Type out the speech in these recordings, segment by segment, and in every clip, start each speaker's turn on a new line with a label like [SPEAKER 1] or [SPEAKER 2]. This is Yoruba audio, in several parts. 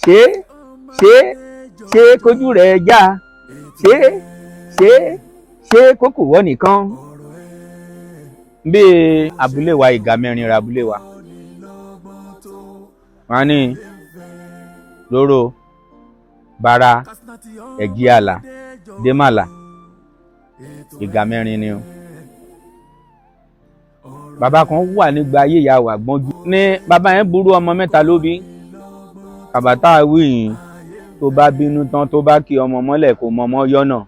[SPEAKER 1] Ṣe ṣe ṣe kójú rẹ̀ já, ṣe ṣe ṣe kókò wọ́ nìkan. Bí abúlé wa, ìgà mẹ́rin ra abúlé wa, wọ́n á ní lóró bara ẹ̀gí àlà démàlà, ìgà mẹ́rin ni o. Bàbá kan wà nígbà ayé ìyá wa gbọ́njú ní bàbá yẹn burú, ọmọ mẹ́ta ló bí. Bàbá tá a wí yìí, tó bá bínú tán, tó bá kí ọmọ mọ́lẹ̀, kò mọ̀mọ́ yọ́nà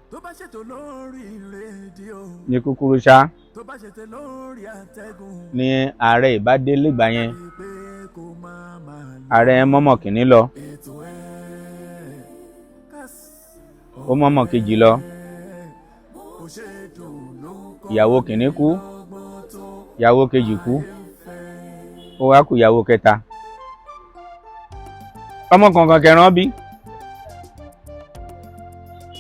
[SPEAKER 1] ní kúkúrú ṣá. Ní ààrẹ ìbádé lẹ́gbàá yẹn, ààrẹ yẹn mọ́mọ́ kìíní lọ, ó mọ́mọ́ kejì lọ, ìyàwó kìíní kú, ìyàwó kejì kú, ó wá kú ìyàwó kẹta. Ọmọ kankan kẹran bí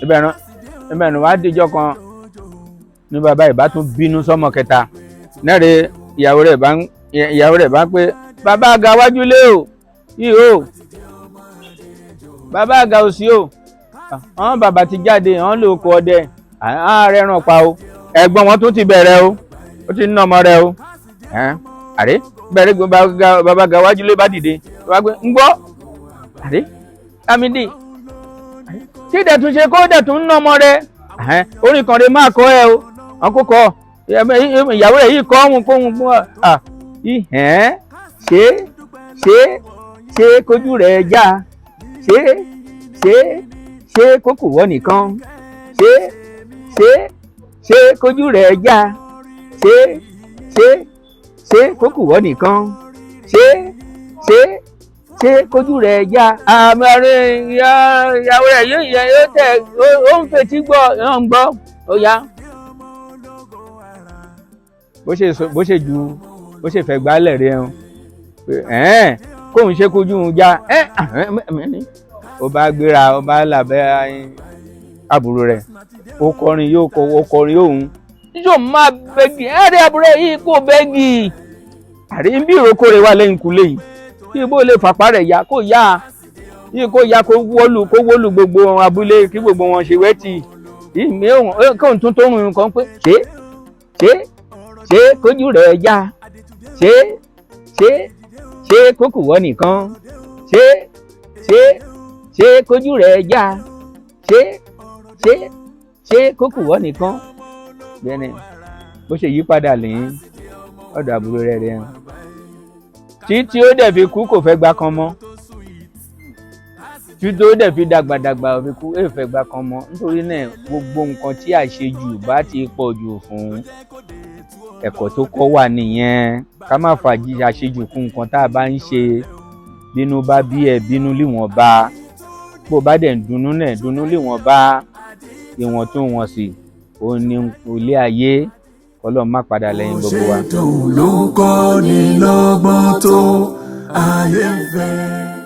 [SPEAKER 1] ibẹ̀ ni wàá díjọ́ kan ní bàbá ìbá tún bínú sọ́mọ kẹta nẹ́rẹ̀. Ìyàwó rẹ̀ bá ń pé, "Bàbá àga wájú lé o yìí o, bàbá àga òsì o." Àwọn bàbá ti jáde, àwọn lè kó ọdẹ ààrẹ ràn pa o. Ẹ̀gbọ́n wọn tún ti bẹ̀rẹ̀ o, ó ti ń ná ọmọ rẹ o. Àrè bẹ̀rẹ̀, bàbá àga wájú lé bá dìde wá pé ń gbọ́ àrè Lámídì tí dẹ̀ tún ṣe kó dẹ̀ tún ń ná ọmọ rẹ. Orin kan rẹ máa kọ́ ẹ o, wọn kò kọ́ ìyàwó rẹ̀ yìí kọ́ òun kóhun fún ọ. Ìhẹ́n ṣe ṣe ṣe kójú rẹ̀ já, ṣe ṣe ṣe kókò wọ́ nìkan, ṣe ṣe ṣe kójú rẹ̀ já, ṣe ṣe ṣe kókò wọ́ nìkan, ṣe ṣe ṣe kójú rẹ̀ já. Àmọ́ ìyàwó rẹ̀ yóò yóò tẹ̀, ó ń fetí gbọ́, ó ń gbọ́, ó yá. Bó ṣe ju bó ṣe fẹ́ gbálẹ̀ rí ẹun pé kóun ṣe kójú òun já, ó bá gbéra, ó bá làbẹ́ àbúrò rẹ̀, ó kọrin yóò kọ, ó kọrin òun yóò máa bẹ́gì ẹ̀rẹ́ àbúrò yìí kò bẹ́gì àrí bí ìrókò rẹ̀ wà lẹ́yìn kulé yìí, kí ibo lè fàpá rẹ̀ ya kó yá yìí, kó ya, kó wọ́lù gbogbo abúlé, kí gbogbo wọn ṣe wẹ́tì yìí, kóun tún tó rùn kan pé ṣé ṣé ṣé kójú rẹ̀ já, ṣé ṣé ṣé kókò wọ́ nìkan, ṣé ṣé ṣé kójú rẹ̀ já, ṣé ṣé ṣé kókò wọ́ nìkan. Bẹ́ẹ̀ni bó ṣe yí padà lẹ́yìn ọ̀dọ̀ àbúrò rẹ̀ rẹ̀ hàn títí ó dẹ̀ fi kú, kò fẹ́ gbà kan mọ́. Títí ó dẹ̀ fi dàgbàdàgbà ó fi kú, èè fẹ́ gbà kan mọ́. Nítorí náà, gbogbo nǹkan tí àṣejù bá ti pọ̀ jù fún, ẹ̀kọ́ tó kọ́ wà nìyẹn. Ká má fàájì àṣejù kún nǹkan tá a bá ń ṣe. Bínú bá bí ẹ, bínú líwọ̀n bá. Bó bá dẹ̀ ń dunnú náà, dunnú líwọ̀n bá. Ìwọ̀ntúnwọ̀nsì òun ni ilé ayé. Kọ́lọ́run má padà lẹ́yìn gbogbo wa.
[SPEAKER 2] Ṣètò ló ń kọ́ ni lọ́gbọ́n tó ayé ń fẹ́.